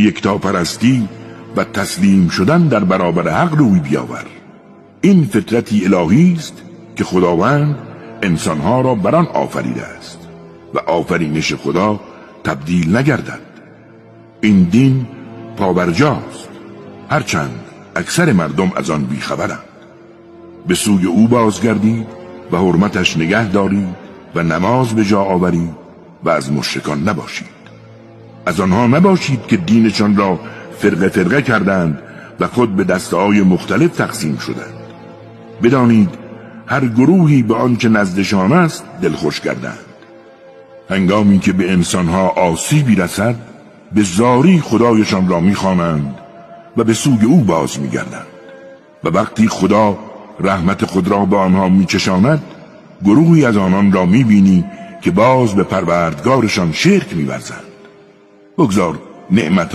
یکتاپرستی و تسلیم شدن در برابر حق روی بیاور. این فطرتی الهی است که خداوند انسانها را بر آن آفریده است و آفرینش خدا تبدیل نگردد. این دین پابرجاست، هرچند اکثر مردم از آن بیخبرند. به سوی او بازگردید و حرمتش نگه دارید و نماز به جا آورید و از مشرکان نباشید. از آنها نباشید که دینشان را فرقه فرقه کردند و خود به دسته‌های مختلف تقسیم شدند. بدانید هر گروهی به آنچه نزدشان است دلخوش کردند. هنگامی که به انسانها آسیبی رسد به زاری خدایشان را میخوانند و به سوی او باز میگردند. و وقتی خدا رحمت خود را به آنها میچشاند گروهی از آنان را میبینی که باز به پروردگارشان شرک میورزند. بگذار نعمت